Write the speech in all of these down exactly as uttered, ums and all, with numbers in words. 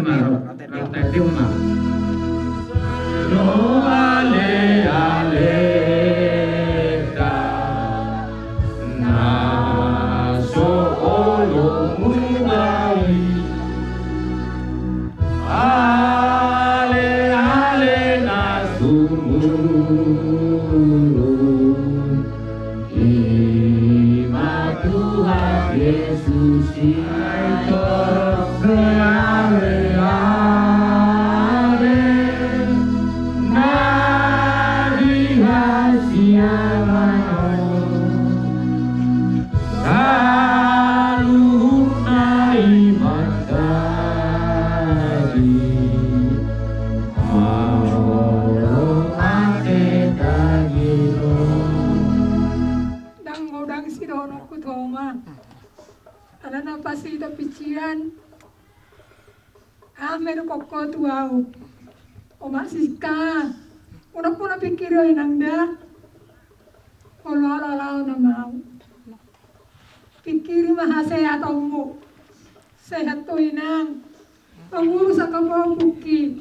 Marok, rap tadi mana? Lo ale ale da na so olo mubai. Ale ale na sumurung. Ima Tuhan Yesus i. Ai torop be ale ale na di hasiangan on. Saluhutna i mandadi. Molo ate daging on. Ndang godang sidohononku tu ho ma. Alana pas hita pikiran, aha ma didok ho tu ahu? Oma Siska, unang pola pikiri ho inang da. Olo, olo, olo, na mau pikiri ma hasehatonmu. Sehat ho inang. Pangurus angka pahompu i.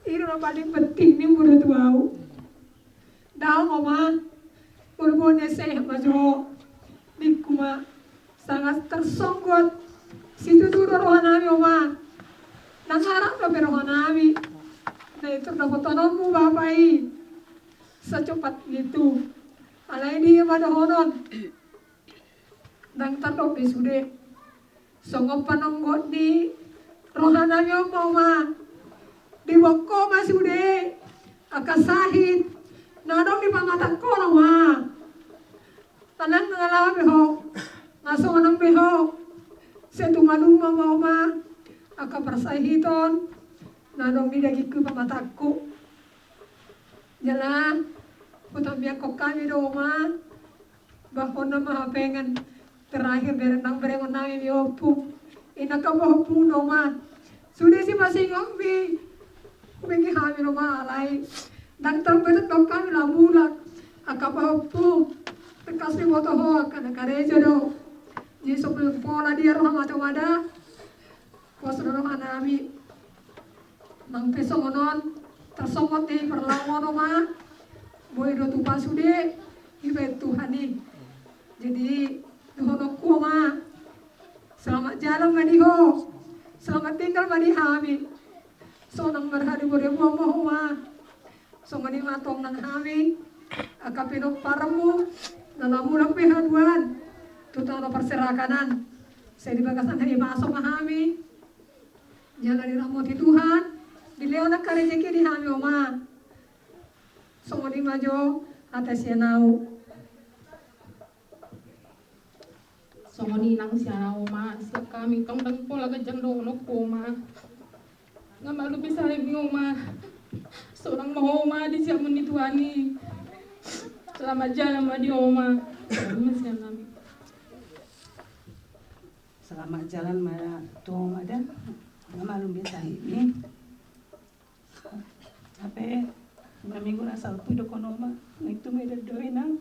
I do na paling penting nimmu do tu ahu. Ndang, Oma. Bolbol na sehat ma jo ho. Ningku ma, sangat tersonggot. Situtu do rohanami, Oma. Ndang arap dope rohanami na i tor dapotononmu Bapa i. Secepat itu. Alai dia ma dohonon. Ndang tardok be sude. Songon panonggot ni rohanami on ma, Oma. Diboan ho ma sude angka sahit na adong di pamatangkon, Oma. Ndang na laho be ho, nga songon on be ho. Sai tumadung ma, Oma, angka parsahiton na adong di dagingku, pamatangku. Jala hutamiangkon hami do, Oma. Bah, hona ma hapengan terakhir, bereng nang berengon nami, Ompung. Inang, angka pahompu do, Oma. Sude sipasingot mi. Hubege hami do, Oma, alai ndang tarbahen do hami laho mulak. Angka pahompu, tangkas diboto ho angka na karejo do. Jadi so pola dia roha mata wada. Pos do rohanami. Nang pe songon on, tarsongon di parlangona ma, boi do tupa sude dibahen Tuhan i. Jadi dohononku ma, selamat jalan ma di ho, selamat tinggal ma di hami. Sonang marhadebodebuan ma ho ma. Songon i ma tong nang hami angka pinomparmu na laho mulak pe haduan tu tano parserakanan. Sai di bagasan haimaso ma hami. Jala diramoti Tuhan, dilehon angka rejeki di hami, Oma. Songon i ma jo hata sian ahu. Songon i nang sian ahu, Oma, sian hami tong ndang pola ganjang dohononku, Oma. Nga malum be sahitmi, Oma. Sonang ma ho, Oma, disiapmon ni Tuhan i. Selamat jalan ma di ho, Oma. Songon i ma sian hami. Selamat jalan ma tu ho ma da. Nga malum be sahitmi. Hape na minggu na salpu i do ho, Oma. Nga itu ma i do, Inang.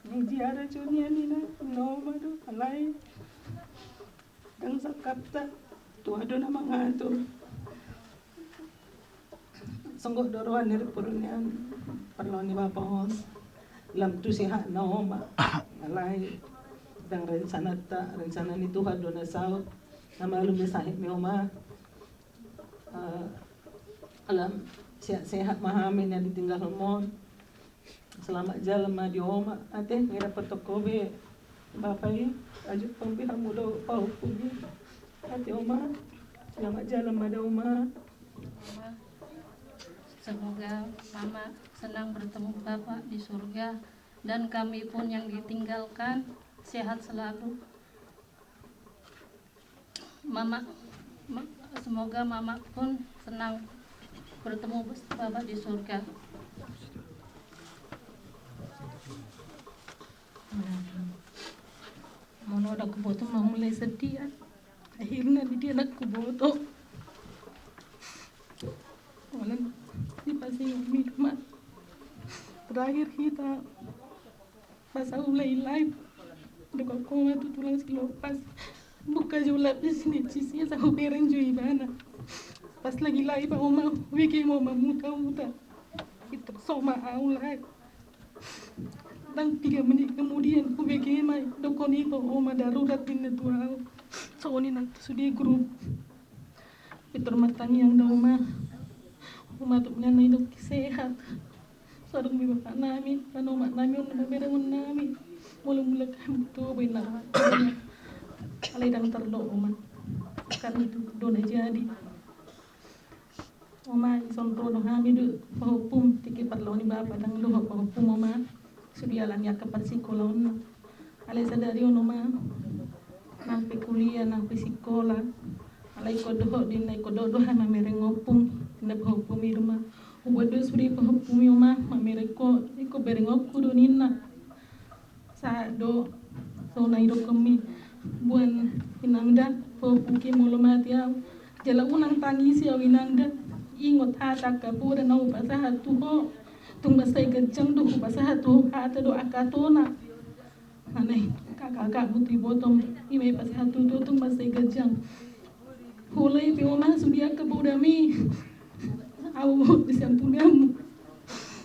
Nga ziarah jo nian, Inang. Nga, Oma, do alai ndang sangkapta. Tuhan do na mangatur. Songgot do roha ni parpudi nian, parlaon ni Bapa Hos. Lam tu sehatna, Oma. Alai ndang rencanata, rencana ni Tuhan do na saut. Nga malum be sahitmi, Oma. Eh, lam sehat-sehat ma hami na ditinggalhonmon. Selamat jalan ma di ho, Oma. Ate, nga dapot ho be Bapa i, ajak tong be hamu do pahompu i. Ate, Oma. Selamat jalan ma da, Oma. Oma, semoga Mama senang bertemu Bapak di surga dan kami pun yang ditinggalkan sehat selalu. Mama, ma-, semoga Mama pun senang bertemu Bapak di surga. Molo ndang huboto ma mulai sedih, akhirna di dia ndang huboto. Molo dipasingot mi ma. Terakhir hita pas ahu mulai live, didok ho ma tu tulang Silopas. Buka jo lapis ni sisi, sa hubereng jo ibana. Pas lagi lae, Pak, Oma, hubege ma Oma mutauta. Itu so ma au lae. Ndang piga menit kemudian hubege ma i, didok i tu Oma darurat ninna tu au. Songon i nang tu sude grup. Pintor martangiang da Oma. Oma, tu ninna i didok i sehat. So adong be bapaknami, tano umaknami on na mamereng on nami. Molo mulak hami tu boi na. Alai ndang tardok, Oma. Kan itu do na jadi. Oma, dison ro do hami tu pahompum, tingki parlaho ni bapa ndang dohot pahompum, Oma. Sude alani angka parsingkolaonna. Alai sadari on, Oma, nang pe kuliah, nang pe singkola. Alai ingkon dohot do ninna, ingkon dohot do hami mamereng ompung, ninna pahompum i, Oma. Hubuat do sude pahompum i, Oma, mamereng ho, ingkon berengonku do ninna. Sahat do, songon na didokhonmi, boan inangda, pahompungki, molo mate au, jala unang tangisi au inangda. Ingot hata angka poda na hupasahat tu ho. Tung mansai ganjang do hupasahat tu ho hata dohot angka tona. Mana i, kakak-kakakmu tu ibotom, i ma i pasahat tu ho, tung mansai ganjang. Holan i pe, Oma, sude angka podami. Au di sian podamu.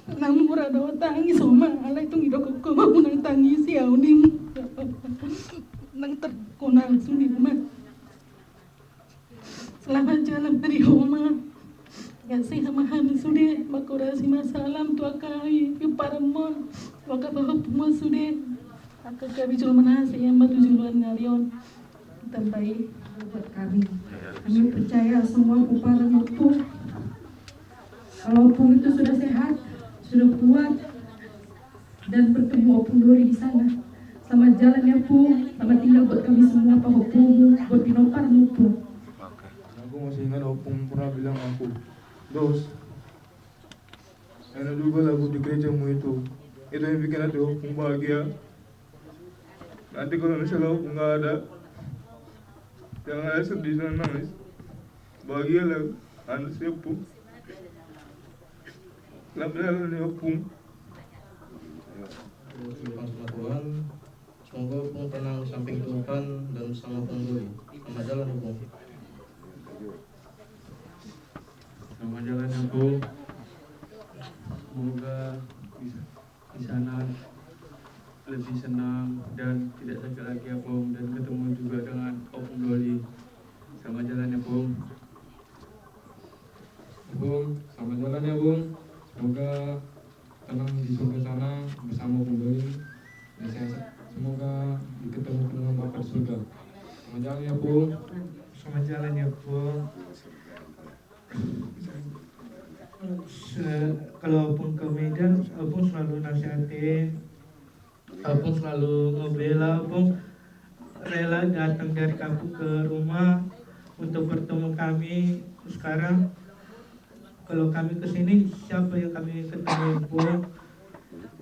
Ndang mura do tangis, Oma, alai tung didokhon ho ma unang tangisi au ninna. Ndang tardok, Oma, sude, Oma. Selamat jalan dari Oma. Nga sehat ma hami sude, mangkorasi ma salam tu angka i, pomparanmon, tu angka pahompumon sude. Angka hami jolma na hasea ma tu joloan ni ari on. Tambai buat kami. Kami percaya semua pomparan ompung. Kalau ompung itu sudah sehat, sudah kuat, dan bertemu Ompung Doli di sana. Selamat jalan ya, Pung. Selamat tinggal buat kami semua, Pak Ompung, buat pinompar Ompung. Oke. Aku masih ingat Ompung pernah bilang aku, "Dos, enak juga lagu di gerejamu itu. Itu yang bikin hati Ompung bahagia. Nanti kalau misalnya Ompung nggak ada, jangan ada sedih, jangan nangis. Bahagialah, anu, si Ompung." Selamat jalan ya, Pung. Terima kasih, Tuhan. Semoga Ompung tenang di samping Tuhan dan bersama Ompung Doli. Selamat jalan, Ompung. Selamat jalan ya, Pung. Semoga bisa di sana lebih senang dan tidak sakit lagi ya, Pung, dan ketemu juga dengan Ompung Doli. Selamat jalan ya, Pung. Pung, selamat jalan ya, Pung. Semoga tenang di surga sana bersama Ompung Doli. Dan saya semoga diketemukan dengan Bapa di surga. Selamat jalan ya, Pung. Selamat jalan ya, Pung. Se-, kalau Ompung ke Medan, Ompung selalu nasihatin, Ompung selalu ngebela, Ompung rela datang dari kampung ke rumah untuk bertemu kami. Sekarang kalau kami ke sini, siapa yang kami ketemu, Ompung?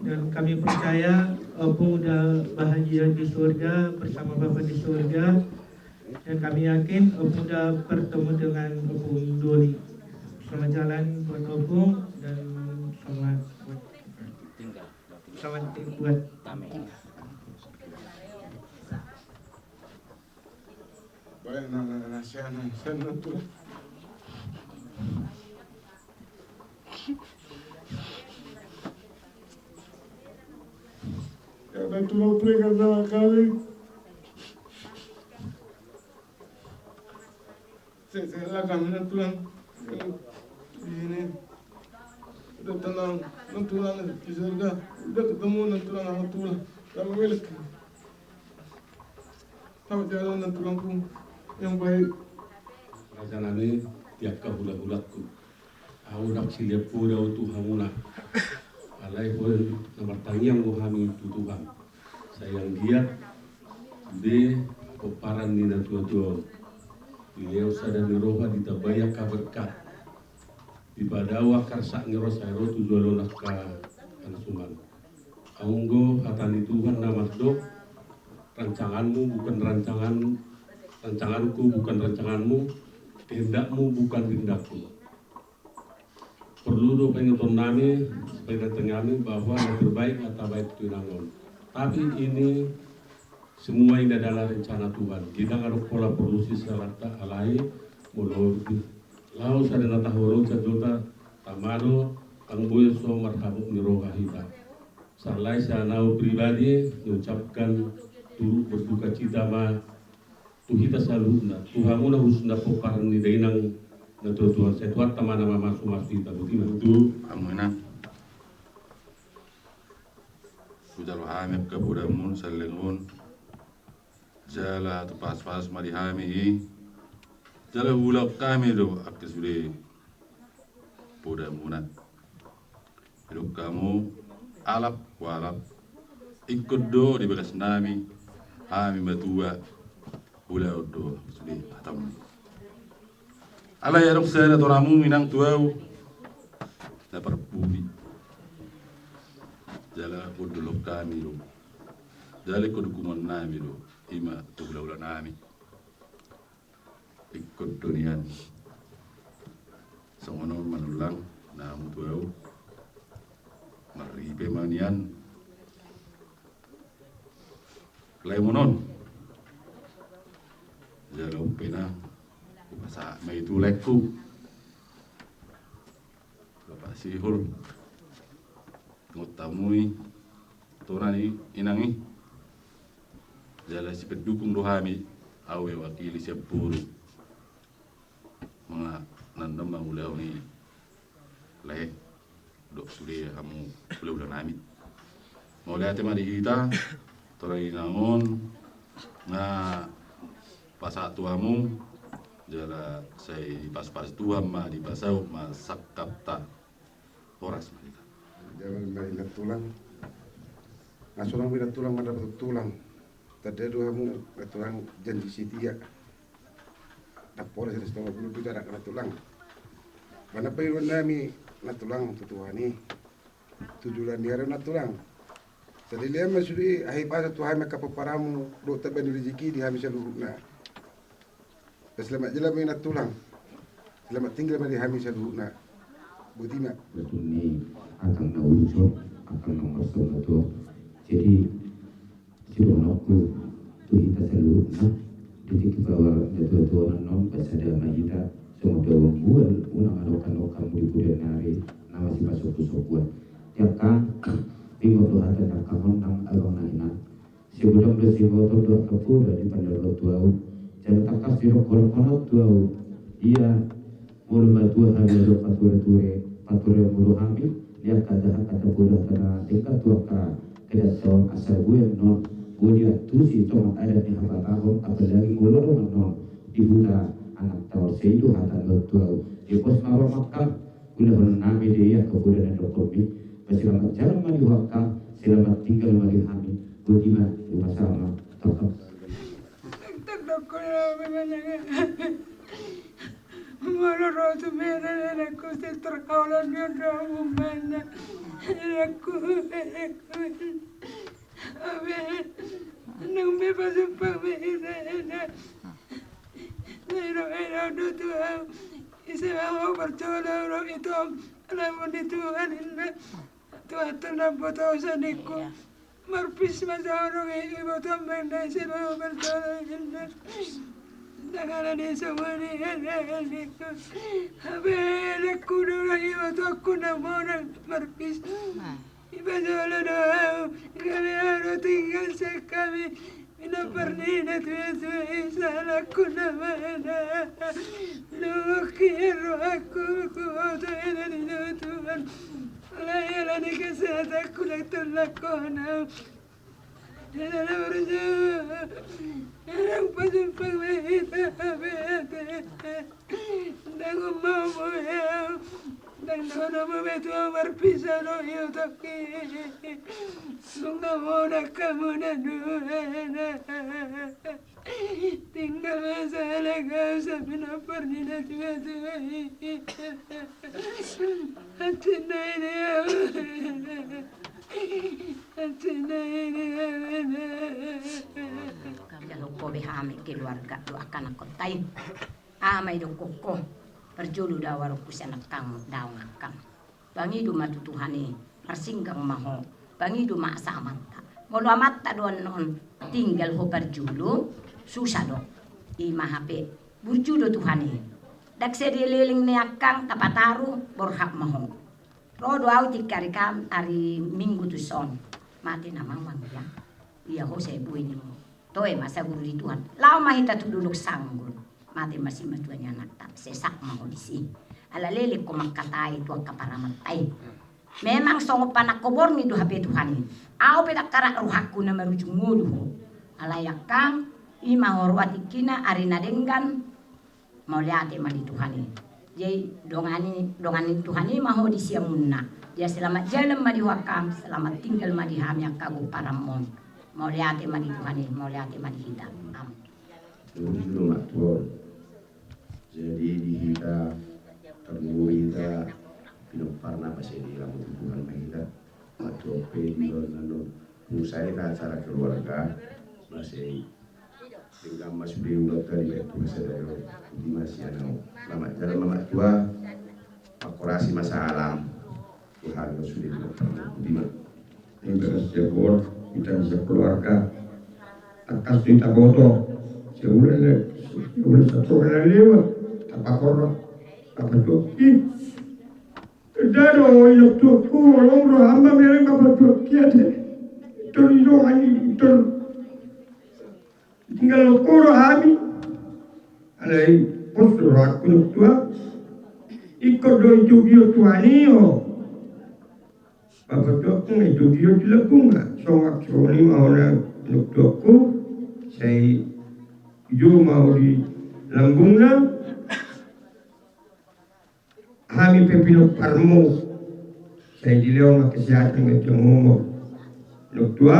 Dan kami percaya Ompung udah bahagia di surga bersama Bapa di surga. Dan kami yakin Ompung udah bertemu dengan Ompung Doli. Selamat jalan buat Ompung dan selamat, selamat buat. Baik, na, na, na, sian, na, sian, na, tu. Ya, na, tu, na, tu, na, na, kali. Se, se, lakang, na, tulang. Ini. Udah tenang, na, tulang, di surga. Udah ketemu, na, tulang, sama tulang. Sama milik. Selamat jalan, na, tulangku yang baik. Raja nami, di angka hulahulangku. Au ndang silean poda au tu hamuna. Alai holan na martangiang do hami tu Tuhan. Sai anggiat be pomparan ni natuatua on dilehon sada ni roha, ditambai angka berkat. Dipadao angka arsak ni roha sai ro tu joloan angka angsuman. Anggo hata ni Tuhan na mandok, rancanganmu bukan rancangan, rancanganku bukan rancanganmu, kehendakmu bukan kehendakku. Perlu do paingoton nami, peringatkan nami bahwa yang terbaik na tabaen tu inang on. Tapi ini Semua ini adalah rencana Tuhan. Di dang adong pola porlusi salakta alai molo laho sada na taharoa jota tama do, tang boi so marhabot ni roha hita. Sahali sian au pribadi, diucapkan turut berduka cita ma tu hita saluhutna, tu hamuna khususna pomparan ni dainang na tuatua, sai Tuhanta ma na mamasu-masu hita. Boti ma. Tu hamuna. Hujalo hami angka podamu saleleng on. Jala tu pas-pas ma di hami i. Jala huulahon hami do angka sude podamuna. Didok hamu alap hualap. Ingkon do di bagas nami, hami matua, huulahon do sude hatamu. Alai adong sada toramu inang tu au na parpudi. Jala bondolhon hami do. Jala ingkon dukungan nami do. I ma tu hulahula nami. Ingkon do nian songon on manullang na hamu tu au. Marripe ma nian. Lae monon. Jala umpe na hupasahat ma i tu laengku. Bapak Sihol. Ngot hamu i. Tona ni inang i. Jala sipendukung do hami. Au i wakili sian boru. Manga nandang mangulahon i. Lae. Dok sude hamu hulahula nami. Mauliate ma di hita, tora inangon, na pasahat tu hamu, jala sai dipas-pas Tuhan ma, dipasaut ma sangkapta. Horas ma hita. Jala ma inang tulang. Na sonang ma inang tulang mandapot tulang. Tanda do hamu na tulang janji setia. Dapot sada sitoma pulu tu jarak na tulang. Mana pairuan nami na tulang tu Tuhan i. Tu joloan ni ari na tulang. Saleleng ma sude hahipason tu hami angka pomparanmu do tamba ni rejeki di hami saluhutna. Selamat jala ma inang tulang. Selamat tinggal ma di hami saluhutna. Boti ma. Batu ni akang na ujo, akang na marsaun na tuo. Jadi Sidohononku tu hita saluhutna, di tingki parumaen na tuatua on annon, basa da ma hita songon daomuan, unang adong-adong hamu di pudian nari na masipasopusopuan. Di angka, bingot do hata ni angka on nang abang na inang. Sigodang do siboto do angka poda di pandok tu au. Jala tangkas didok holong-holong tu au. Ia Molo matua hami adong pature-ture, pature molo hami, di angka jahat angka poda hata na denggan tu angka kedaton asa boi annon, boi diantusi tongon adat ni habatahon, apalagi molo adong annon di huta anak taon seido hata na tu au. Di pos na ro mangkang, ulahon nami do i angka poda na dokkon i, paselamat jalan ma di huangka, selamat tinggal ma di hami, boti ma, di pasama, tangkap. Molo ro tu mena anakku, sai terkawalan ni on do umana. Anakku, abe, nang be pasumpang be ina ina. Sai ro ina do tu au. Ise ma au parjolo ro ito. Ala muni Tuhan inna. Tuhan tu na botosa ningku. Marpis ma songon i, iboto ma inna, ise ma au parjolo inna. Dangana ni songon i anakku. Abe anakku do na ibotongku na monang marpis. Ipajolo do au, gabe au do tinggal sian hami. Pinompar ni na tuatua i salangku na mana. Lungki rohangku, huboto hela ni Tuhan. Alai ala ni kesehatanku ndang tolap hona. Ndang pasumpang ma hita be ate. Ndang umbahen be au. Ndang dohonon be tu au marpisa do ibotongki. Nunga monang hamu na dua. Tinggal ma sahalak au sian pinompar ni na tuatua i. Hansit nai do au. Hansit nai do au. Jalo ho be hami keluarga do angka anakhonta i. Aha ma i dohonon ho. Parjolo do au adong husea nangkin daong angkang. Pangido ma tu Tuhan i, marsinggang ma ho. Pangido ma asa amanta. Olo amanta do annon, tinggal ho parjolo, susa do. I ma hape, burju do Tuhan i. Ndang sai dileleng ni angkang tapataru, borhat ma ho. Ro do au tingki ari Kam, ari Minggu tuson. Mate nama mangia. Ia ho sai boi ni ho. Toe ma saguru di Tuhan. Lao ma hita tu dolok sanggun. Mate ma simatua ni anakta. Sesak ma ho disi. Ala leleng ho mangkatai tu angka paramatta i. Memang songon panangko borngin do hape Tuhan i. Au pe ndang karak rohangku na marujung ngolu ho. Alai angkang, i ma ho roa tingkina ari na denggan. Mauliate ma di Tuhan i. Jadi dongani, dongani Tuhan i ma ho di siamunna. Jadi selamat jalan ma di ho angkang, selamat tinggal ma di hami angka gomparanmon. Mauliate ma di Tuhan i, mauliate ma di hita. Amin. Terus dulu mak tuor. Jadi di hita, terluhur hita, pinomparna masih di lamu Tuhan ma hita. Mak tuor pe di dalam nano. Usai ka acara keluarga, masih Denggan ma sude ulaonta dibaen tu masa dalo, di masa anau. Selamat jalan ma mak tua, mangkorasi ma salam. Tuhan ma sude di mata. Di ma. Ibarat siapor, kita bisa keluarga. Takas tu ita boto. Sebulan le, sebulan satu bulan lewat. Tapakorna. Tapajoki. Dado, ina tuaku, olo roham ma mereng tapajoki ate. Tor ido ani, tor. Tinggal lokoro hami. Alai pos do rohangku ina tua. Ingkon do itugion Tuhan i ho. Bapa tuaku nga itugion di lambungna. Songon songon i ma hona ina tuaku. Sai jo ma ho di lambungna. Hami pe pinomparmu. Sai dilehon ma kesehatan ganti umur. Ina tua.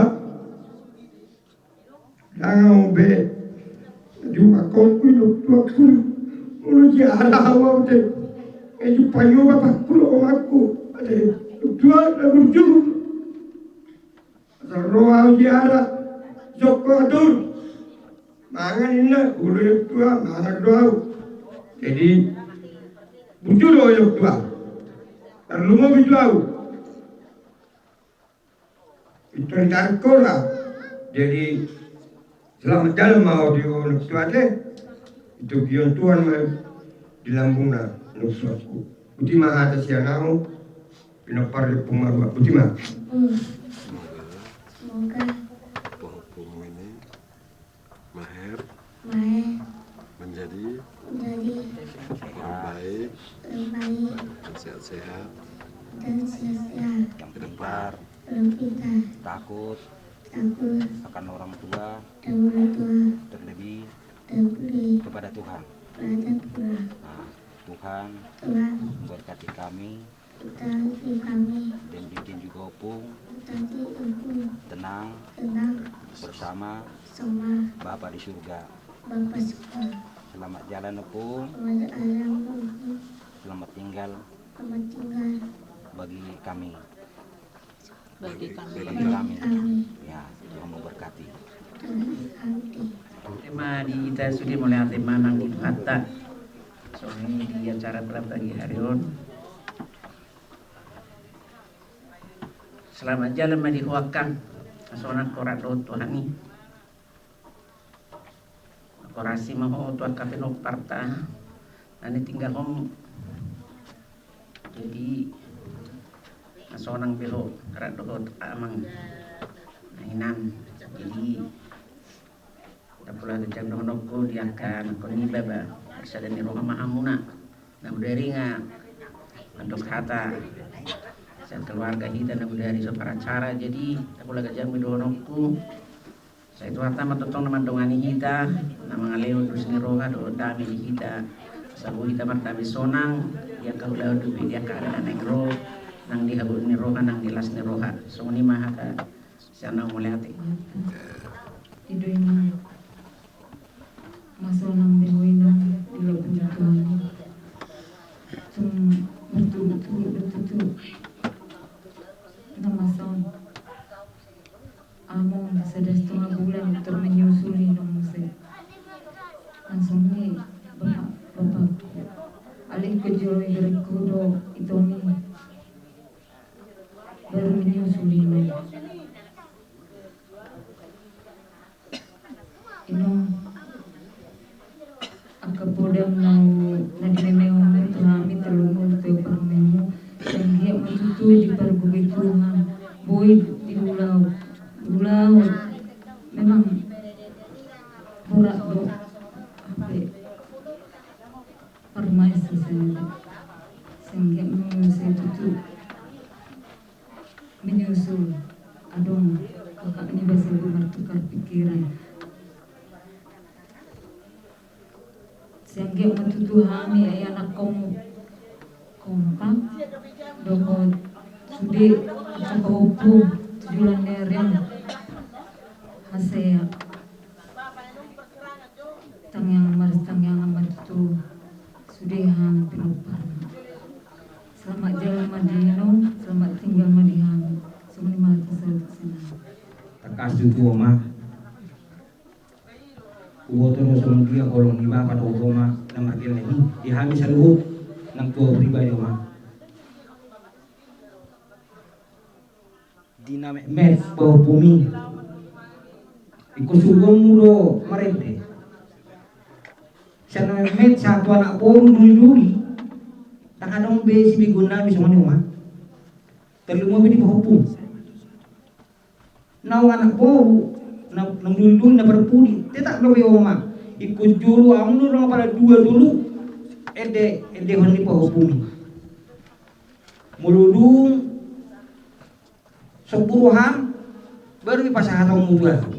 Dang au be. Jumpa kau ku ina tuaku. Molo di ara au au te. Jumpa yo bapakku lo omakku. Ate ina tua na burju. Asa ro au di ara. Jokko atur. Mangan inna, olo ina tua, mangan do au. Jadi burju do ina tua. Tarlumobi tu au. Pintor ditarik ho ra. Jadi selamat jalan ma ho di ina tua te. Itugion Tuhan ma di lambungna ina tuaku. Botima hata sian au. Pinompar di Ompung Marua. Botima. Hmm. Semoga. Semoga. Pahompumu ini. Maher. Maher. Menjadi. Menjadi. Orang baik. Orang baik. Dan sehat-sehat. Dan sehat-sehat. Yang pintar. Yang pintar. Takut. Takut. Akan orang tua. Akan orang tua. Terlebih. Terlebih. Kepada Tuhan. Kepada Tuhan. Nah, Tuhan. Tuhan. Memberkati kami. Utang di kami. Dan bikin juga Ompung. Utang di Ompung. Tenang. Tenang. Bersama. Sama. Bapa di surga. Bapa surga. Selamat jalan, Ompung. Selamat jalan, Ompung. Selamat tinggal. Selamat tinggal. Bagi kami. Bagi kami. Bagi kami. Kami. Ya, Tuhan memberkati. Tuhan memberkati. Ima di hita sude mauliate ma nang di Tuhanta. Songon i di acara pagi hari on. Selamat jalan ma di ho angkang. Sonang korat dohot Tuhan i. Mangkorasi ma ho tu angka pinomparta. Na nitinggalhon. Jadi na sonang be ho. Korat dohot amang. Na inan. Jadi. Tapula ganjang dohononku di angka anakon niba ba. Sada ni roha ma hamuna. Na hudari nga mandok hata. Sian keluarga hita na hudari so paracara jadi tapula ganjang be dohononku. Sai Tuhanta ma tongtong na mandongani hita na mangalehon dos ni roha dohot dame di hita. Asa boi hita mardame sonang di angka ulaon dope di angka ari na naeng ro nang di habot ni roha nang di las ni roha. Songon i ma hata. Sian au mauliate. Ido ima. Masonang be ho inang di lobung Tuhan. Tung berturut-turut bertutu. Na masonang. Among sada setengah bulan tor menyusuli nang muse. Langsung ni bapak bapak. Alai ko jolo ibaratku do itomi. Baru menyusuli nang. Boi dipargogoi Tuhan, boi diulahon. Ulaon memang borat do, hape parmaesa sendiri. Sehingga menyusul tutu, menyusul adong kakak niba sendiri martukar pikiran. Sehingga ma tutu hami ai anak komu kompak dohot sude, coba hubung tujuan lereng hasea. Tangiang mar-, tangiangan ma tutu sude hami pinompar. Selamat jalan ma di inong, selamat tinggal ma di hami. Songon i ma tu saluhutna. Tangkas tutu Oma. Huboto do songon dia holong ni bapa dohot oma na margelleng i di hami saluhut nang tu ahu pribadi Oma. Di na metmet pahompum i, ingkon surgonmu do marende. Sian na metmet sahat tu anak boru duli-duli, ndang adong be sibegoon nami songon i Oma. Tarlumobi di pahompum. Naung anak boru, na, naung duli-duli na parpudi, tetap dope Oma. Ingkon jolo ahu do, ndang apala dua tolu ende, endehon ni pahompum i. Molo dung sombu roham, baru ipasahat hamu tu ahu.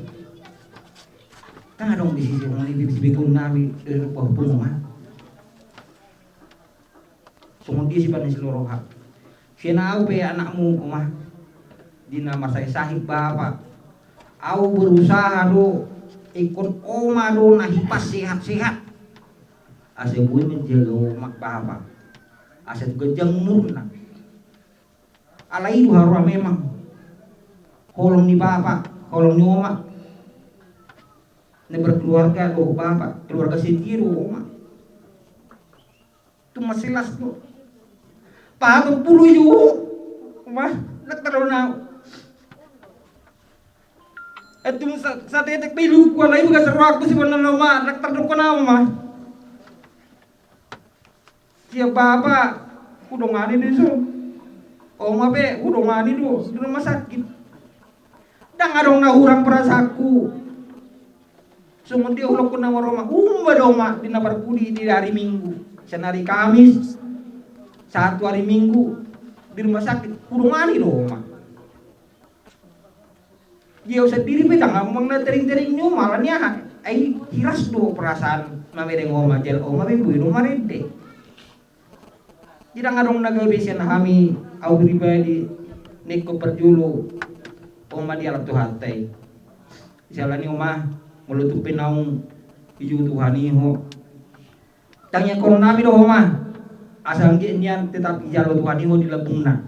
Ndang adong be sibegoon nami, eh, pahompum Oma. Songon dia sibaen na sian roham. Sian ahu pe anakmu Oma, di na marsahit-sahit bapa, ahu berusaha do, ingkon oma do na hipas sehat-sehat. Asa boi manjaga oma bapa, asa tu ganjang umurna. Alai i do haroa memang. Holong ni bapa, holong ni oma. Na berkeluarga dohot bapa, keluarga setia do oma. Tung masilas do. Pahatop pulu i jo. Oma, ndang tadok ahu. Etum sa-, satetek pe ilukku, alai i do gasan rohangku sibaen na Oma, ndang tadok ahu Oma. Sian bapa hudongani do i so. Oma pe hudongani do di rumah sakit. Ndang adong na hurang perasaanku. Songon dia hudokkon na maroma, umba do Oma di na parpudi di hari Minggu, sian hari Kamis sahat tu hari Minggu di rumah sakit, hudongani do Oma. Dia ahu sandiri pe ndang adong na tering-tering ni oma, alani aha? Ai hiras do perasaan mamereng oma, jala oma pe boi do marende. Ndang adong na gabe sian hami, ahu pribadi, na ingkon parjolo oma dialap Tuhanta i. Siala ni Oma, molo tung pe naung dijou Tuhan i ho, tangiangkon nami do Oma, asa anggiat nian tetap dijalo Tuhan i ho di lambungna.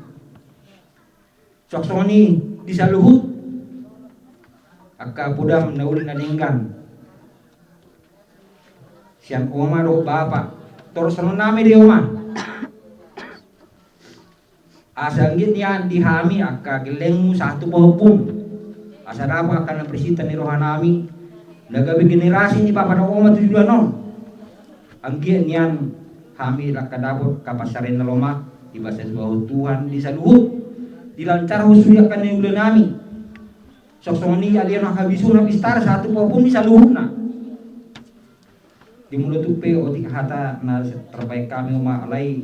Suang songon i di saluhut angka podam na uli na denggan sian oma dohot bapa, torus songon nami do i Oma. Asa anggiat nian di hami angka gellengmu sahat tu pahompum, asa dapot angka na prisinta ni roha nami, na gabe generasi ni bapa dohot oma tu joloan on. Anggiat nian hami rangka dapot angka pansarian na lomak, dibasa suahon Tuhan di saluhut, dilancarhon sude angka na niula nami. Suang songon i alai on habisuhon na pistar sahat tu pahompum ni saluhutna. Di molo tung pe otik hata na terbaik hami Oma, alai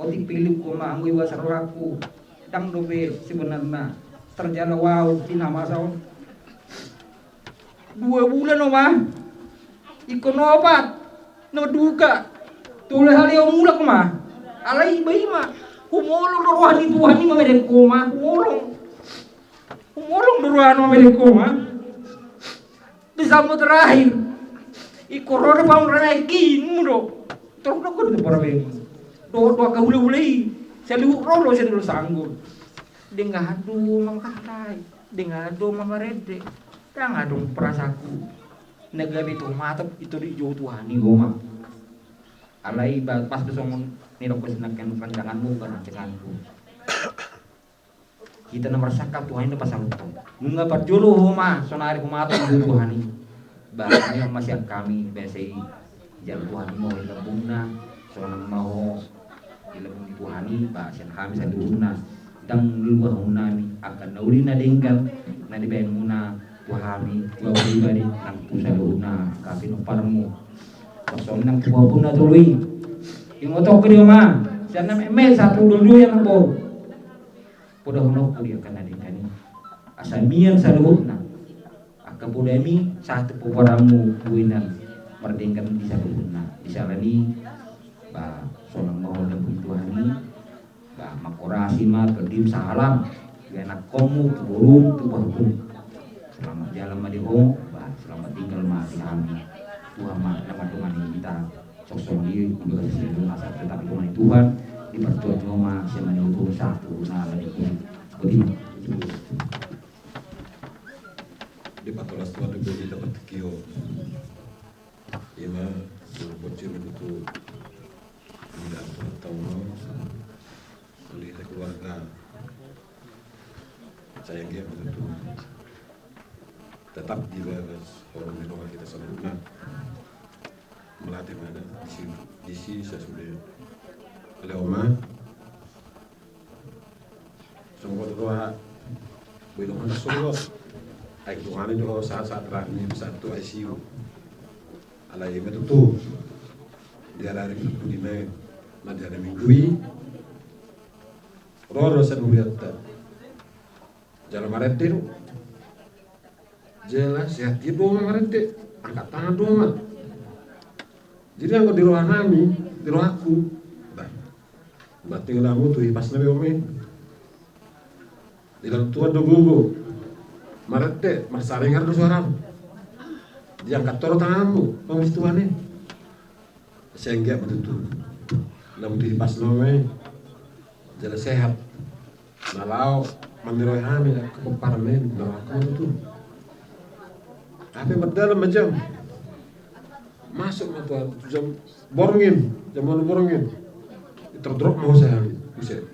otik pe ilukku Oma, anggo ibasa rohangku, ndang dope sebenarna terjalo ahu di na masa on. Dua bulan Oma, ingkon opat na duka. Tolu hali ahu mulak Oma. Alai iba i ma, humolong do roha ni Tuhan i mamereng ho Oma, humolong. Humolong do rohana mamereng ho Oma. Di saat terakhir, ingkon ro do pamoruon na nangkin mu do. Torus do ho do tu parumaenmu. Dohot angka hulahula i, saluhut ro do sian Dolok Sanggor. Denggan do mangkatai, denggan do mamarende. Ndang adong perasaanku na gabe tu matop i, tung dijou Tuhan i Oma. Alai ba-, pas do songon nidok ni nangkin, rancanganmu bukan rancanganku. Hita na marsangkap, Tuhan i na pasahathon. Nunga parjolo ho Oma, sonari ho ma tong tu Tuhan i. Ba, hami ma sian hami, biasa i jalo Tuhan i ma ho di lambungna, songon ma ho Di lambung ni Tuhan i, ba sian hami saluhutna, ndang lupa hamuna hami, angka na uli na denggan na dibaen muna tu hami, tu ahu pribadi, nang tu saluhutna angka pinomparmu. Songon nang tu pahompu na tolu i. Ingot ho di hamu ma, sian na meme sahat tu na dua i, amang boru. Podahononku di angka na denggan i, asa mian saluhutna angka podami sahat tu pomparanmu, boi nang mardenggan di saluhutna. Di sala ni i, ba sonang ma ho di lambung ni Tuhan i, ba manghorasi ma tondim sahalam di anakkonmu, tu borum, tu pahompum. Selamat jalan ma di ho, ba selamat tinggal ma di hami. Tuhan ma na mandongani hita. Songon i, di bagasan sadari on asa tetap didongani Tuhan, dipartuat ma sian na niula sahat tu na lam ni. Boti ma. Dipatolas Tuhan do hita partingkian on. Ima, suru bocil itu. Tidak tahu. Melihat keluarga. Saya nggak betul. Tetap di bagas orang di rumah kita sempurna. Melatih mana? Di sini, di sini saya sudah. Kalau oma, sungguh doa. Belum ada sungguh. Ai Tuhan itu saat-saat terakhir ini bisa tu I C U. Alai ima tutu. Di hari-hari minggu di mai, na di hari Minggu i, ro do sian hurianta. Jala marende do. Jala sehat i do ma marende. Angkat tangan do ma. Jadi anggo di roha nami, di rohangku, bah, bah tinggal hamu tu hipasna be, oma i. Di dalam Tuhan do gogo. Marende, marsaringar do suaramu. Diangkat toro tanganmu, pamuli Tuhan i. Sehingga betutu. Na butuh hipasna, oma i. Jala sehat. Na laho maniroi hami, kepemparan i, na laho betutu. Hape mardalan ma jam. Masuk ma tu jam borngin, jam ualu borngin. Terdrop ma hose hami, muse.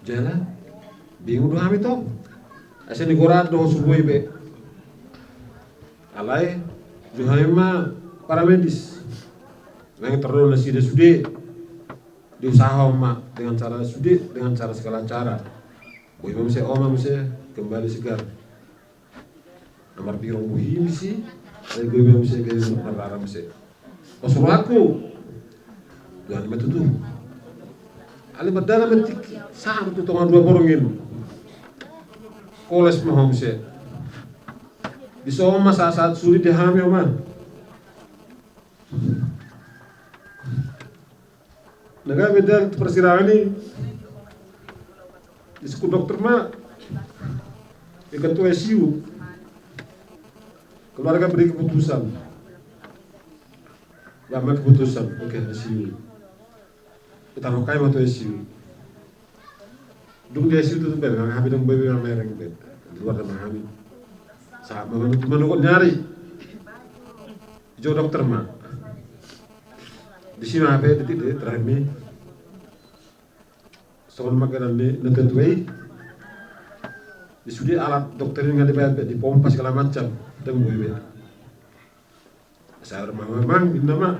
Jala, bingung do hami tong. Asa nigoraan do ho sude be. Alai, jo hami ma paramedis. Nang tardok nasida sude. Diusahahon ma dengan cara sude, dengan cara segala cara. Boi ma muse oma muse kembali segar. Na marbirong bohi muse, ai boi ma muse gabe marrara muse. Pas rohangku, Tuhan ma tutu. Alai mardalan ma tingki, sahat tu tonga dua borngin. Koles ma ho muse. Dison ma sahat-sahat sude di hami, oma. Na gabe dalan tu parsirangan i, disungkun dokter ma, ingkon tu I C U. Keluarga beri keputusan. Ba ma keputusan, oke, I C U. Ditaruhon hami ma tu I C U. Dung di I C U tutu be, hami dung boi be mamereng be. Di luar ma hami. Sahat ma manogot ni ari. Dijou dokter ma. Disi ma hape detik-detik terakhir ni. Songon ma ganan ni na tua-tua i. Di sude alat dokter i nga dibaen be, dipompa segala macam. Ndang boi be. Sabar ma, amang, ninna ma.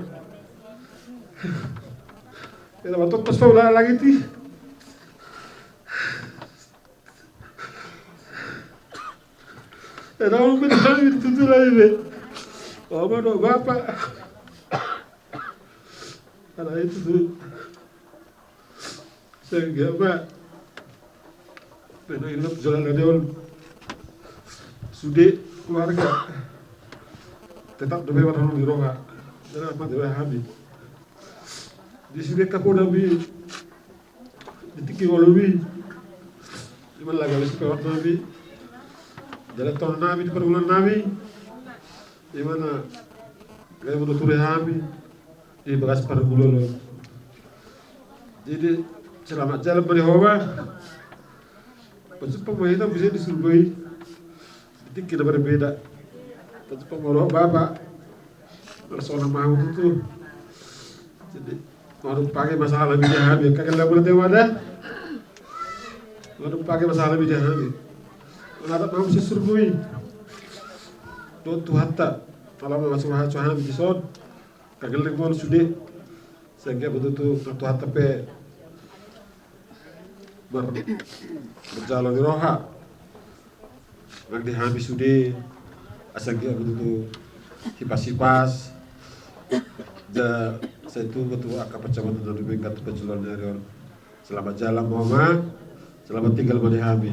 Ela ma tongkos paula lagi ti. Ela ma tutu lagi be. Oma dohot bapa. Ala itu tu. Sehingga ma, peno ingot jala na deon. Sude keluarga tetap dope marhon di roha. Jala ma dope hami. Di sude kapolda be. Di tingki ngolu be. Ima laga lesi peot nami. Jala tohon nami di pergaulan nami. Ima na gabe manoture hami. Di bagas pargulolo. Jadi selamat jalan ma di ho ba. Pajumpang ma hita muse di surgo i. Di tingki na berbeda. Pajumpang ma roha bapa. Langsung nama aku tutu. Jadi, maumpama masalah bida hami, kagak lama nanti ada. Maumpama masalah bida hami. Maumpama muse surgo i. Dohot Tuhanta. Ala ma masuk hami dison. Kagelleng ma on sude. Sehingga betul-betul Tuhanta pe ber-, berjalan di roha. Nang di hami sude, asa anggiat betul-betul hipas-hipas. Ja, sai tu betul angka pansamotan na dumenggan tu pansamotan ni ari on. Selamat jalan, Mama. Selamat tinggal ma di hami.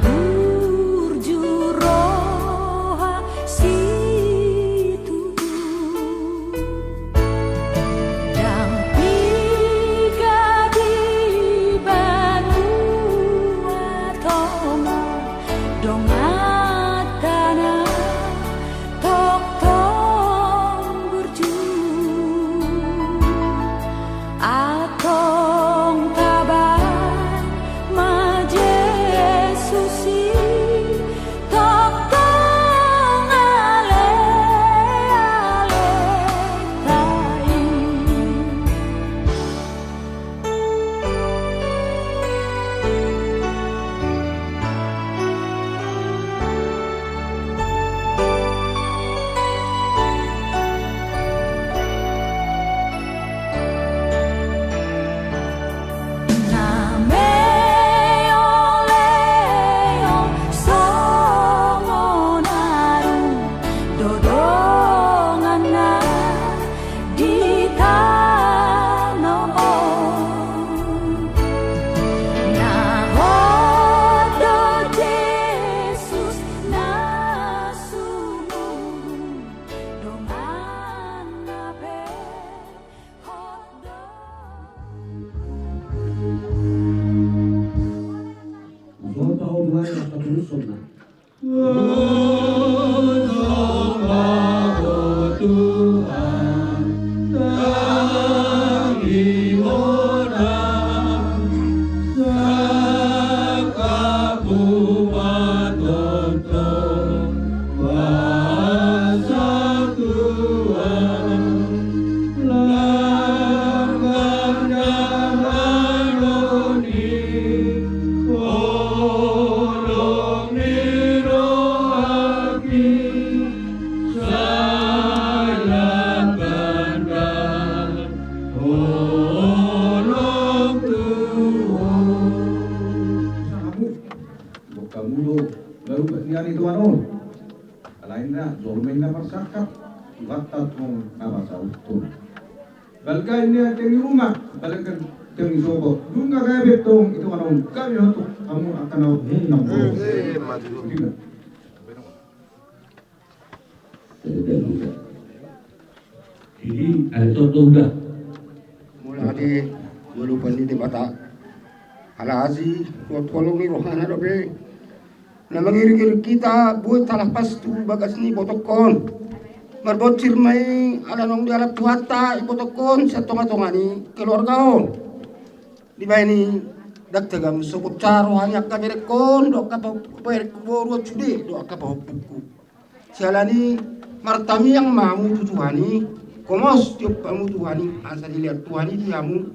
Burju roha situtu, ndang piga di banua tonga, donganta na tongtong burju. Antong taba ma Jesus i, tongtong ale-aleta i. Na meoleo songon aru do donganna di tano on. Na hot do Jesus na sumurung, donganna pe hot do. Hamu do na rubat ni ari tuan on. Alai na jolma i na parsangkap, Tuhanta tong na pasahathon. Balga i na tiang ni ruma, balga tiang ni sopo. Nunga gabe tong i tuan on, gabe hamu angka na hinampol. Jadi ada contoh udah. Mula ate, molo pan ni Debata, halasi, buat holong ni rohana dope na mangiring-iring hita, buat talah pas tu bagas ni ibotongkon. Marbonsir ma i ala naung dialap Tuhanta ibotongkon sian tonga-tonga ni keluarga on. Dibaen i, ndang tagam sobot roha ni angka berengkon dohot angka pahompu, berengku boru on sude dohot angka pahompungku. Siala ni i martangiang ma hamu tu Tuhan i, hombar tiop hamu Tuhan i, asa dilehon Tuhan i di hamu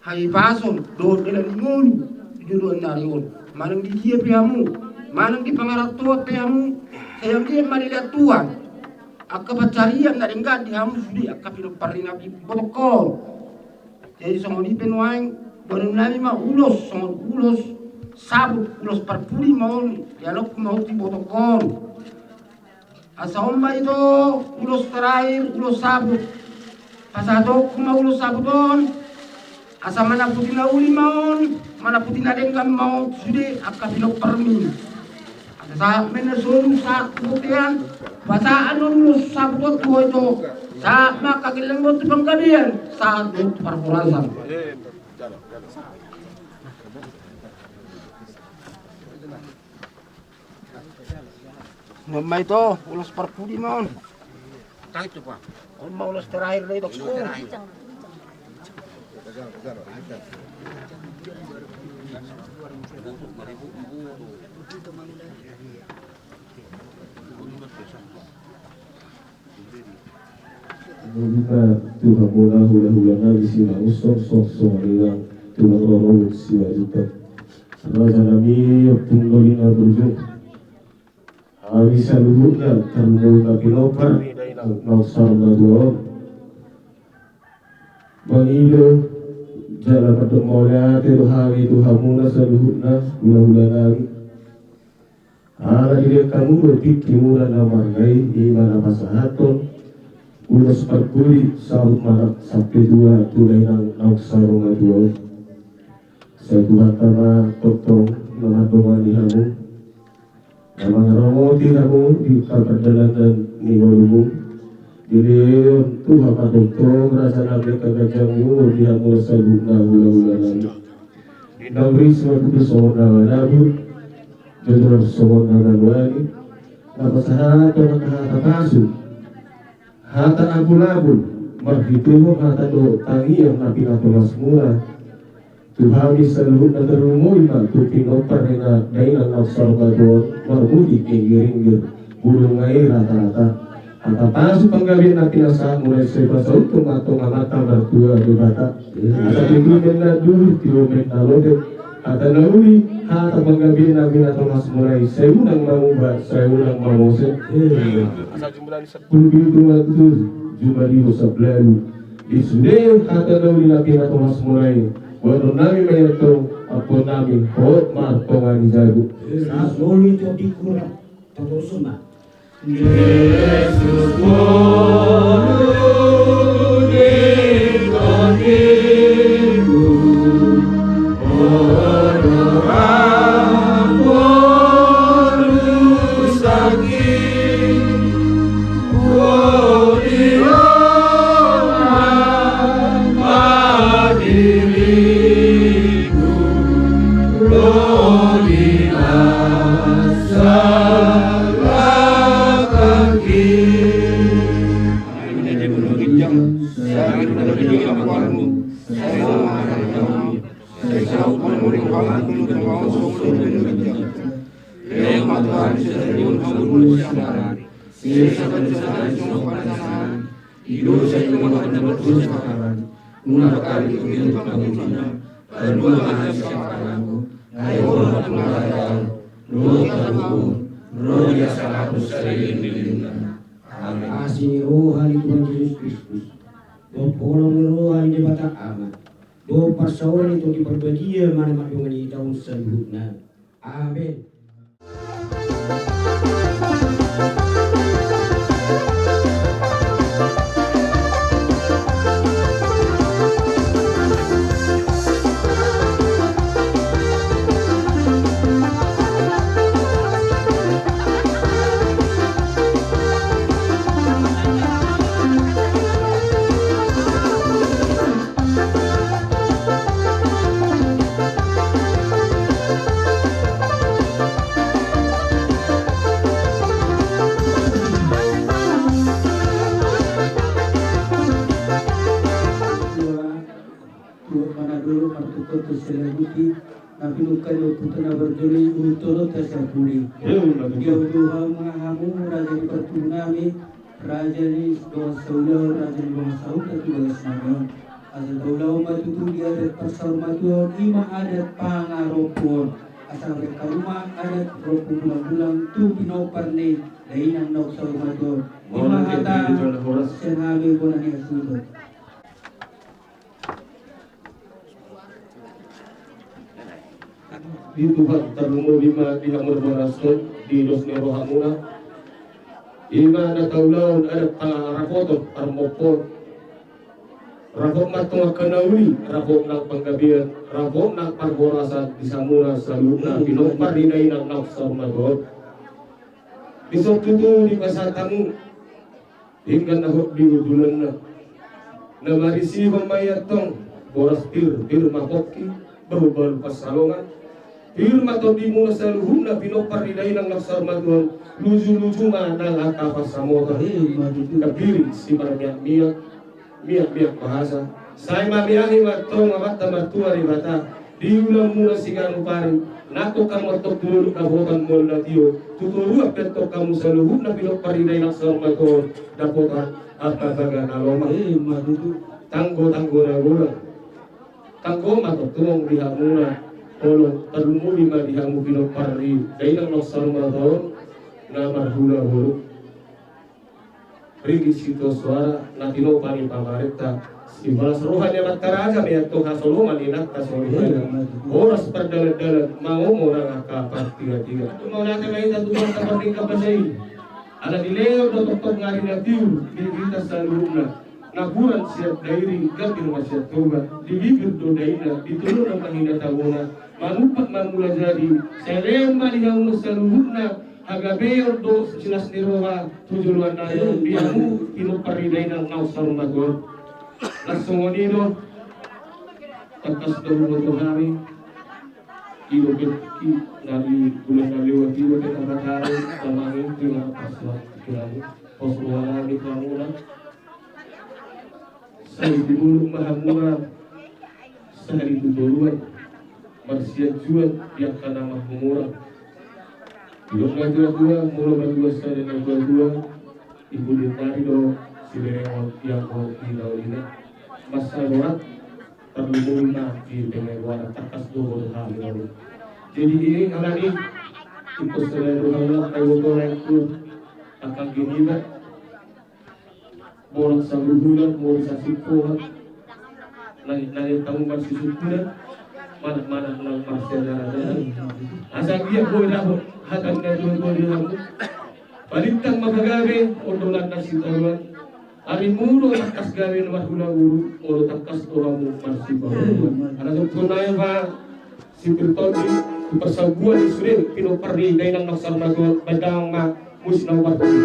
hahipason dohot dalan ni ngolu di joloan ni ari on. Manang di dia pe hamu, manang di pangarantoan pe hamu, sai anggiat ma dilehon Tuhan angka pansarian na denggan di hamu sude angka pinompar ni ibotongkon. Jadi songon i pe nuaeng, boanonnami ma ulos, songon ulos sabut, ulos parpudi ma on, dialogku ma on tu ibotongkon. Asa on ma ito ulos terakhir, ulos sabut. Pasahatonku ma ulos sabut on, asa manaputi na uli ma on, manaputi na denggan ma on sude angka pinomparmi. Asa sahat ma i na solu sahat tu bontean, pasahat annon ulos sabut on tu ho ito, sahat ma angka gellengmu tu panggabean, sahat ma tu parhorasan. On ma ito ulos parpudi ma on. On ma ulos terakhir do ito. Mauliate tu hamuna hula-hula nami Simangunsong, songon i nang tulang rorobot Simanjuntak. Raja nami, Ompung Dolina Burju. Hami saluhutna tarlumobi ma pinompar ni dainang naung saur matua on. Mangido jala mandok mauliate do hami tu hamuna saluhutna hula-hula nami. Ala dilehon hamu do tingkimuna na marga i, i ma na pasahathon ulos parpudi, saut marsak sampe tua tu dainang naung saur matua on. Sai Tuhanta ma tongtong na mandongani hamu, na mangaramoti hamu di pardalanan ni ngolumuna. Dilehon Tuhan ma tongtong raja nami angka ganjang ni umur di hamu saluhutna hulahula nami. Naung ris ma tutu songon na manabur, jojor songon na manuali, na pasahathon angka hata pasu, hata apulapul, marhitehon hata dohot tangiang na pinatolhasmuna tu hami saluhutna, tarlumobi ma tu pinompar ni dainang na saur matua on, marmutik inggiringgir, bulung na i ratarata. Hata pasu panggabean na pinasahatmuna i sai pasauthon ma tong Amanta Martua Debata. Asa tutu umbahen na duri, tiur umbahen na lote, hata na uli, hata panggabean na pinatolhasmuna i sai unang mamuba, sai unang mamose. Asa jumlah ni sampulu pitu ma tutu jumadi do sablalu. Di sude hata na uli na pinatolhasmuna i, boanonnami ma i antong, ampuonnami, hot ma antong na jago. Sasolu i tu apiku. Tatoruson ma. Jesus, Asi ni roha ni Tuhan Jesus Kristus, dohot holong ni roha ni Debata Ama, dohot parsaoran ni Tondi Parbadia, ma na mandongani hita on saluhutna. Amen. Tuhan mana dulu martukut tu selebuti, na pinungka ni ompunta na parjolo i, ulu tolonta siapuli. Dia utuha ma hamu raja ni partubu nami, raja ni dongan saulaon, raja ni dongan sahuta tu bagas nami on. Asa taulahon ma tutu di adat parsaurmatuaon, i ma adat pangarompuon. Asa berkaruma adat rompu bulang-bulang tu pinompar ni dainang naung saurmatuaon. I ma hata sian hami bona ni hasuhuton. Di Tuhan tarlumobi ma di hamu na marboras on, di dos ni rohamuna. I ma na taulahon adat pangarapoton, parmompon. Rapot ma tong angka na uli, rapot nang panggabean, rapot nang parhorasan di hamuna saluhutna pinompar ni dainang naung saurmatuaon. Dison tutu dipasahat hamu denggan na hot di hundulanna. Na marisi ma i antong, boras pir, pir ma pongki, bahulbahul pansalongan. Pir ma tondimuna saluhutna pinompar ni dainang naung saurmatuaon, luju-luju ma nang angka pansamotan. Tapiring simarmiak-miak, miak-miak bahasa. Sai mamiahi ma antong Amanta Martua Debata di ulaonmuna siganup ari, nangkok hamu antong tu dolok dapotan mual na tio, tu toruan pe antong hamu saluhutna pinompar ni dainang saurmatuaon dapotan ambabaga na lomak. Tanggo-tanggo na godang. Tanggo ma tongtong di hamuna, holong tarlumobi ma di hamu pinompar ni dainang naung saurmatuaon na marhula boru. Ringgit sitio soara na tinopa ni pamarenta, sibalas roha ni amanta raja ma i antong hasolongan ni inanta soripada. Horas pardalan-dalan, mangomo nang angka partiga-tiga. Mauliate ma hita tu Tuhanta pardenggan basa i. Ala dilehon do tongtong ari na tiur di hita saluhutna. Napuran sian Dairi, gambir ma sian Toba, di bibir do daina, di tolonan ma hinatabona, manumpak ma mula jadi, sai lean ma di hamu saluhutna, hagabeon dohot silas ni roha, tu joloan nari on, di hamu, pinompar ni dainang naung saur matua. Laos songon i do, tangkas do huboto hami, i do pe, i, dari bulan na lewat i do pe, tangkas hami, damang i, di na pas, pos roha nami tu hamuna. Sahali tu bolon ma hamu, sahali tu toruan, marsianjuan di angka na marhumurang. Didok natuatua, molo martua sada natuatua, i pudi nari do siberengon, ianggo ina, ina. Masa rohat, tarlumobi ma di pengeluaran, tangkas do huboto hami. Jadi i, alani, ingkon sada roha, na iboto na ingkon, angka giniba. Borat saluhulan, mori sasingkolan. Langit-langit tamu marsisungkulan. Manat-manat nang marsianjaran. Asa giat boi dapot hata ni natuatua di hamu. Balintang ma pagabe, ondolan na sitaruan. Arimu do tangkas gabe na marhulahula, molo tangkas do hamu marsiparuan. Ala sungkun nai pa. Sipir tondi, tu parsabuan i sude, pinompar ni dainang naung saur matua, baen damang ma musik na uparti.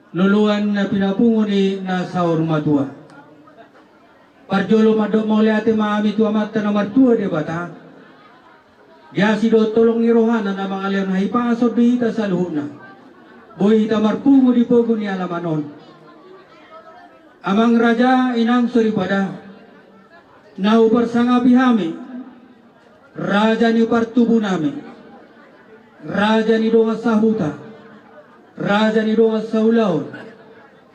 Loloan na pinapungu ni na saur matua. Parjolo mandok mauliate ma hami tu Amanta na martua Debata. Di asi dohot holong ni rohana na mangalehon hahipason di hita saluhutna, boi hita marpungu di pogu ni alaman on. Amang raja, inang soripada, na huparsangapi hami, raja ni partubu nami, raja ni dongan sahuta, raja ni dongan saulaon,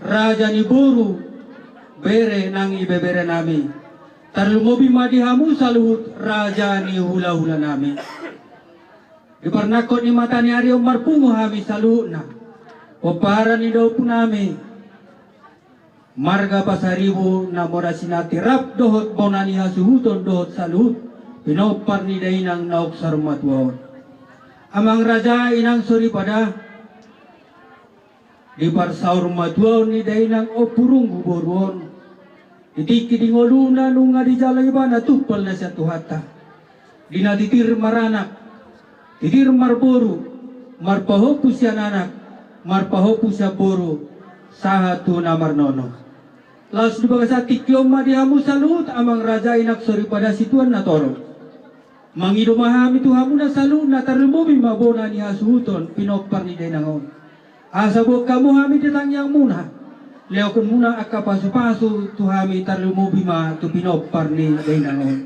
raja ni boru, bere nang ibebere nami, tarlumobi ma di hamu saluhut raja ni hulahula nami. Di parnangkok ni mata ni ari on marpungu hami saluhutna, pomparan ni daopu nami, marga Pasaribu na mora sinati rap dohot bona ni hasuhuton dohot saluhut pinompar ni dainang naung saur matua on. Amang raja, inang soripada, di parsaur matuaon ni dainang Ompu Runggu boru on, di tingki di ngoluna nunga dijalo ibana tumpal na sian Tuhanta. Di na titir maranak, titir marboru, marpahompu sian anak, marpahompu sian boru, sahat tu na marnono. Laos di bagasan tingki on ma di hamu saluhut, amang raja, inang soripada, situan na torop. Mangido ma hami tu hamuna saluhutna, tarlumobi ma bona ni hasuhuton pinompar ni dainang on. Asa boan hamu hami di tangiangmuna, lehonmuna angka pasupasu tu hami, tarlumobi ma tu pinompar ni dainang on.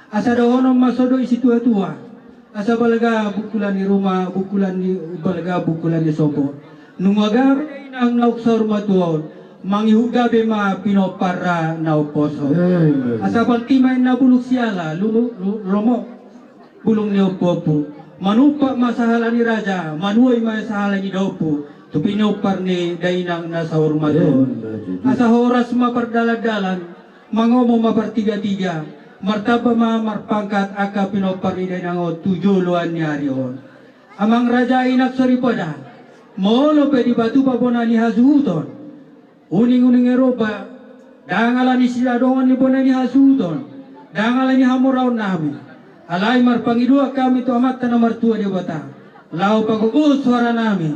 Asa dohonon ma songon dok ni situatua: Asa balga bungkulan ni ruma, bungkulan ni balga bungkulan ni somba. Nunga gabe dainang naung saur matua on, mangihut gabe ma pinomparna naung poso. Amen. Asa pangki ma inna bulung siala, lumu-, lu-, lomo bulung ni ompuompu. Manumpak ma sahala ni raja, manuai ma sahala ni daopu tu pinompar ni dainang na saur matua on. Amen. Asa horas ma pardalandalan, mangomo ma partigatiga, martamba ma marpangkat angka pinompar ni dainang on tu joloan ni ari on. Amang raja, inang soripada, molo pe dipatupa bona ni hasuhuton, uninguning ni roha, ndang ala ni sinadongan ni bona ni hasuhuton, ndang ala ni hamoraon nami. Alai marpangidoan hami tu Amanta na martua Debata, laho pagogo soara nami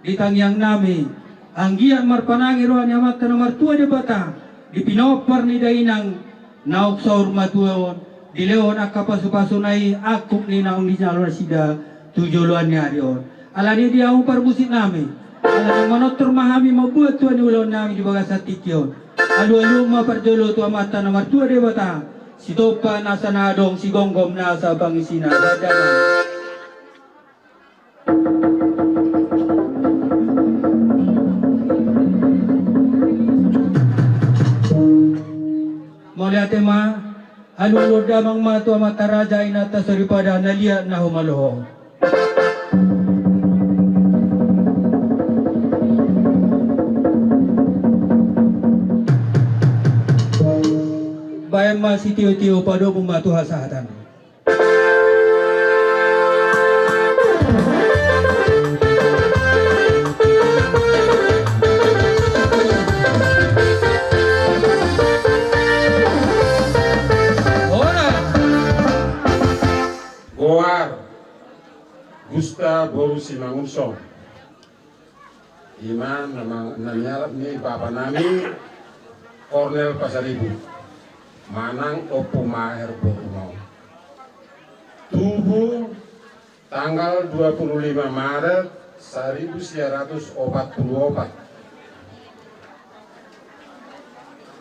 di tangiang nami, anggiat marpanangi roha ni Amanta na martua Debata di pinompar ni dainang naung saur matua on, dilehon angka pasupasuna i angkup ni naung dijalo nasida tu joloan ni ari on. Alani i, di hamu parmusik nami, ala naeng manortor ma hami mambuat tua ni ulaon nami di bagasan tingki on, alualuhon ma parjolo tu Amanta na martua Debata, sitompa nasa na adong, sigomgom nasa pangisina. Dandanan. Mauliate ma. Alualuhon damang ma tu amanta raja, inanta soripada, na liat na humaloho. Baen ma sitiotio, padomu ma tu hasahatan. Goar Gusta boru Simangunsong. Ima na mang-, na nialap ni bapa nami Kornel Pasaribu, manang Ompu Maher boru on. Tubu tanggal dua puluh lima Maret saribu sia ratus opat puluh opat.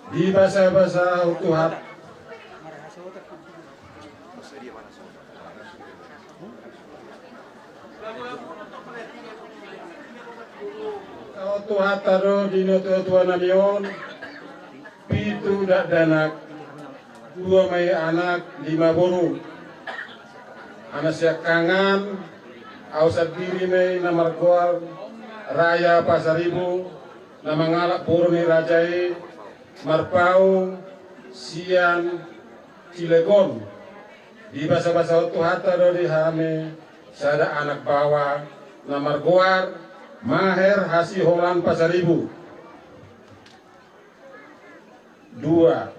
Di basa-basa Tuhan. Tuhanta do di natua-tua nami on, pitu dakdanak, dua ma i anak, lima boru. Anak siangkangan, au sandiri ma i na margoar Raya Pasaribu, na mangalap boru ni raja i, marpaung sian Cilegon. Di basa-basa Tuhanta do di hami sada anak baoa na margoar Maher Hasiholan Pasaribu. Dua.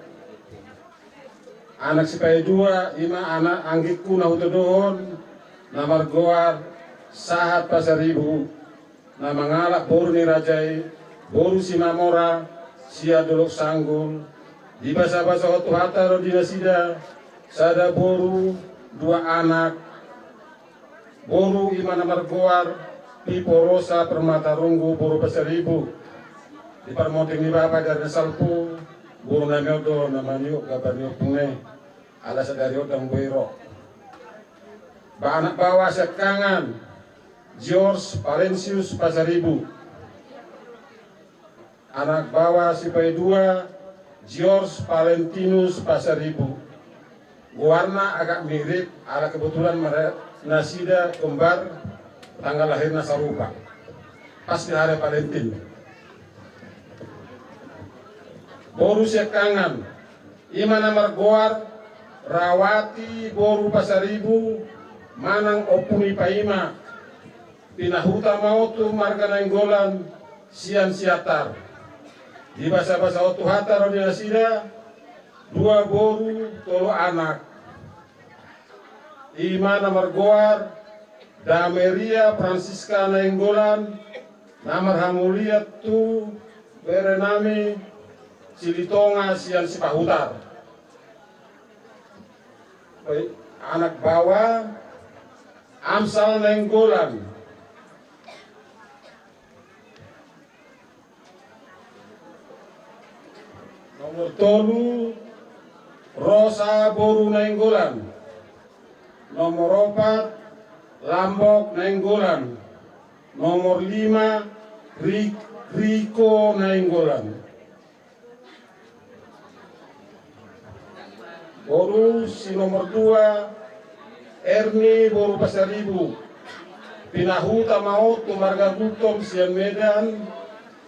Anak sipaidua, ima anak anggingku na hutodohon, na margoar Sahat Pasaribu, na mangalap boru ni raja i, boru Simamora sian Dolok Sanggul, dibasabasahon Tuhanta do di nasida sada boru, dua anak. Boru i ma na margoar Piporosa Permatarunggu boru Pasaribu. Di parmonding ni bapa di ari na salpu, boru nami on do na manihut gabar ni ompungna i. Ala sadari on ndang boi ro. Ba anak baoa siangkangan, George Valentius Pasaribu. Anak baoa sipaidua, George Valentinus Pasaribu. Goarna agak mirip, ala kebetulan mare-, nasida kembar, tanggal lahirna sarupa. Pas di hari Valentin. Boru siangkangan, i ma na margoar Rawati boru Pasaribu, manang Ompu ni Paima. Pinahuta ma on tu marga Nainggolan sian Siantar. Dibasabasahon Tuhanta do di nasida dua boru, tolu anak. I ma na margoar Dameria Francisca Nainggolan, na marhamulian tu bere nami Silitonga sian Sipahutar. Oi, anak baoa Amsal Nainggolan. Nomor tolu, Rosa boru Nainggolan. Nomor opat, Lambok Nainggolan. Nomor lima, Ri-, Riko Nainggolan. Boru si nomor dua, Erni boru Pasaribu. Pinahuta ma on tu marga Gultom sian Medan.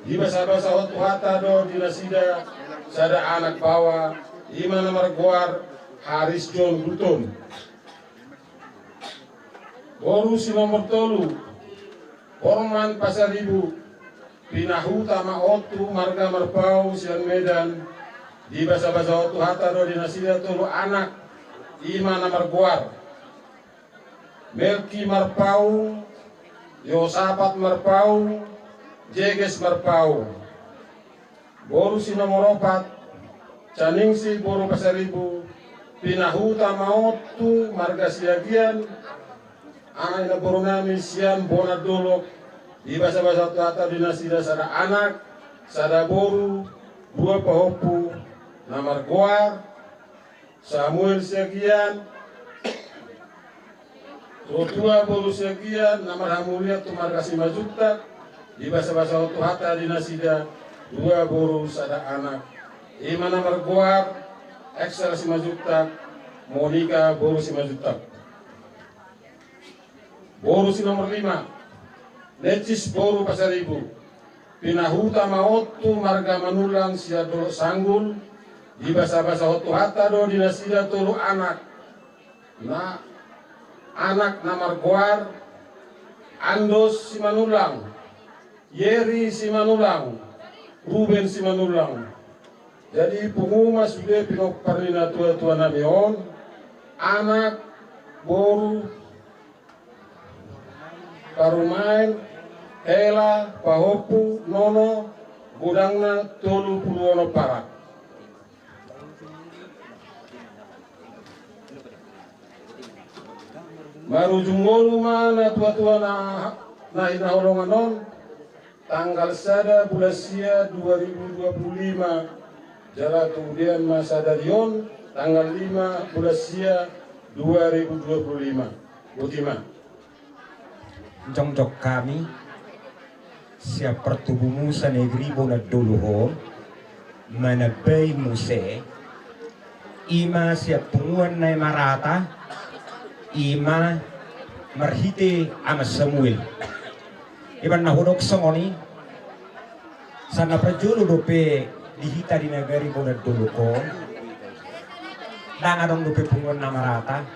Dibasabasahon Tuhanta do di nasida sada anak baoa, i ma na margoar Haris John Gultom. Boru si nomor tolu, Horman Pasaribu. Pinahuta ma on tu marga Marpau sian Medan. Dibasabasahon Tuhanta do di nasida tolu anak, i ma na margoar Melki Marpau, Yosapat Marpau, Jeges Marpau. Boru si nomor opat, Caningsih boru Pasaribu. Pinahuta ma on tu marga Siagian, anak ni namboru nami sian Bona Dolok. Dibasabasahon Tuhanta di nasida sada anak, sada boru, dua pahompu, na margoar Samuel Siagian, Rotua boru Siagian, na marhamulian tu marga Simanjuntak. Dibasabasahon Tuhanta di nasida dua boru sada anak, i ma na margoar Excel Simanjuntak, Monika boru Simanjuntak. Boru si nomor lima, Necis boru Pasaribu. Pinahuta ma on tu marga Manullang sian Dolok Sanggul. Dibasabasahon Tuhanta do di nasida tolu anak, na anak na margoar Andos Simanullang, Yeri Simanullang, Ruben Simanullang. Jadi pungu ma sude pinompar ni natuatua nami on, anak, boru, parumaen, hela, pahompu, nono, godangna tolu pulu onom parak. Marujung ngolu ma natuatua na, na hinaholongan on, tanggal sada bulan sia dua ribu dua puluh lima, jala kemudian ma sadari on tanggal lima bulan sia dua ribu dua puluh lima. Boti ma. Jongjong hami sian partubu muse negeri Bona Dolok on, manambai muse, i ma sian punguan Naemarata, i ma marhite Ama Samuel. Iba na hudok songon i, Sai na parjolo dope di hita di nagari Bona Dolok on, ndang adong dope punguan na marata,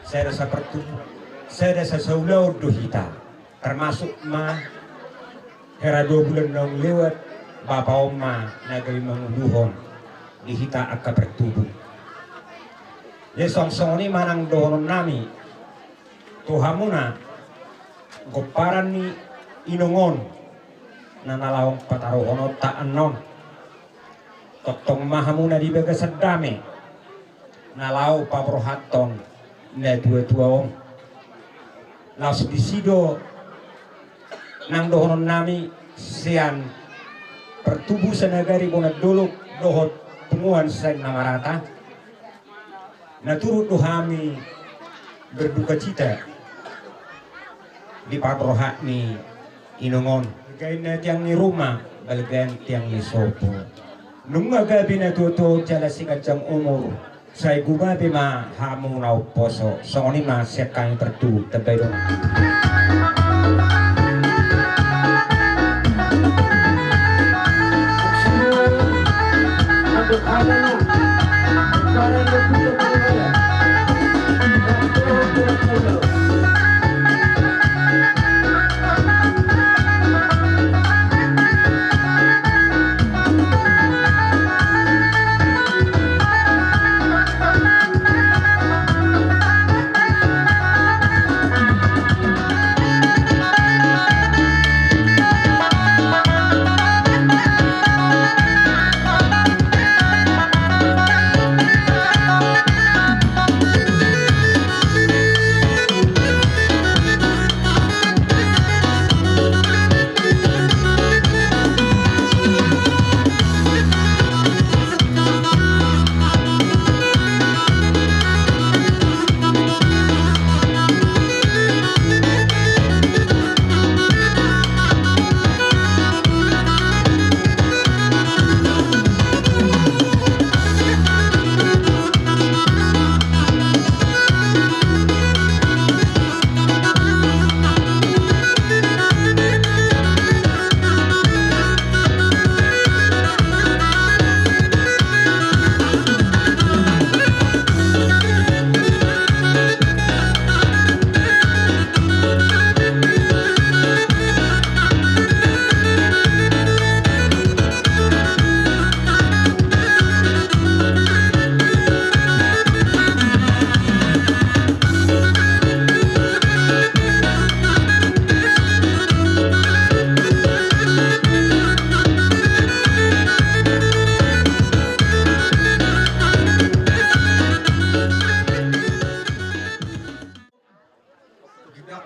sada sapartu, sada sasaulaon do hita, termasuk ma hera dua bulan naung lewat, bapa on ma na gabe manguluhon di hita angka partubu. Jadi suang songon i manang dohonon nami tu hamuna, gomparan ni inong on, na na laho pataruhononta annon. Tongtong ma hamu na di bagasan dame na laho paborhathon na tuatua on. Laos disi do nang dohononnami sian Partubusan Nagari Bonan Dolok dohot Punguan Sain Namarata. Na turut do hami berdukacita di parroha ni inong on. Balga na tiang ni ruma, balga na tiang ni sopo. Nunga gabe na tuatua jala siganjang umur. Sai gumabe ma hamu na umposo. Songon i ma sian hami partubu, tambai dongan.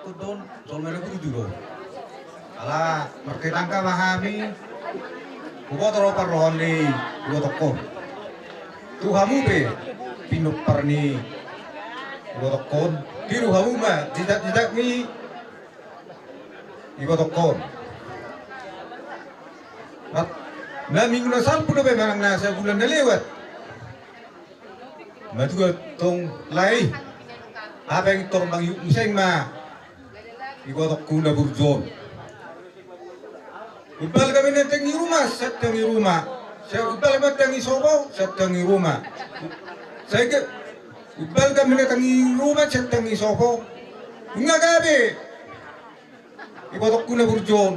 Jumolo on, jumolo burju do. Ala martetangka ma hami, huboto do parrohahon ni ibotongkon. Tu hamu pe pinompar ni ibotongkon, tiru hamu ma jejak-jejak ni ibotongkon. Mat-, na minggu na salpu dope manang na sabulan na lewat. Matua tong lae. Hape tor mangiuk muse ma ibotongku na burju on. Umbalga ma na tiang ni ruma, sian tiang ni ruma. Sai umbalga ma tiang ni sopo, sian tiang ni ruma. Sai ke, umbalga ma na tiang ni ruma, sian tiang ni sopo. Nunga gabe. Ibotongku na burju on,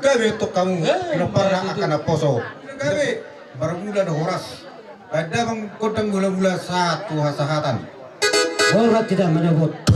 gabe tong hamu, eh, pinomparna angka na poso. Gabe, marmula na horas. Baen damang gondang mula-mula sahat tu hasahatan. Horas tidak menebut.